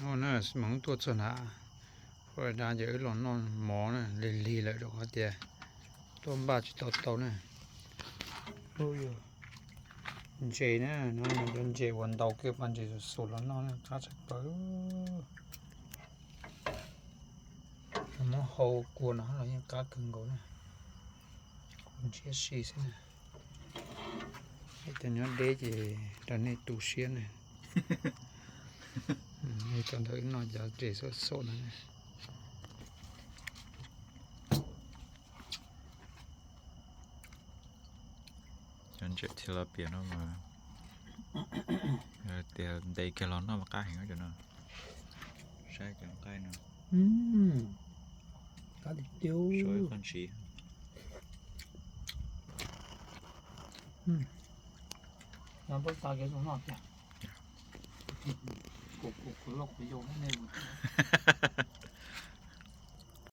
Mus tuaj txog na, Florida ces wb los noj mov na, lig lig lawm rau qhov tias tuaj npaj tsis tau tau na. Ntses na, no cov ntses uas ntaus kiag pas ntses xum xum los noj na, qab tshaj plaws. Muab hau kua no los yeej qab kawg nkaus na. Kuv ntshiab si xwb na. Cov nyob deb ces rau nej tu siab na. Thaum ntawd wb noj cov ntses xum xum no. Cov ntses tilapia no mas tias ntes kiag los noj mas qab heev cov no. Saib cov nqaij no. Qab tiag tiag. Suav ib qho ntsis. Npaj xav kev zoo noj tiag. Kuv loj kuv yau nej mus.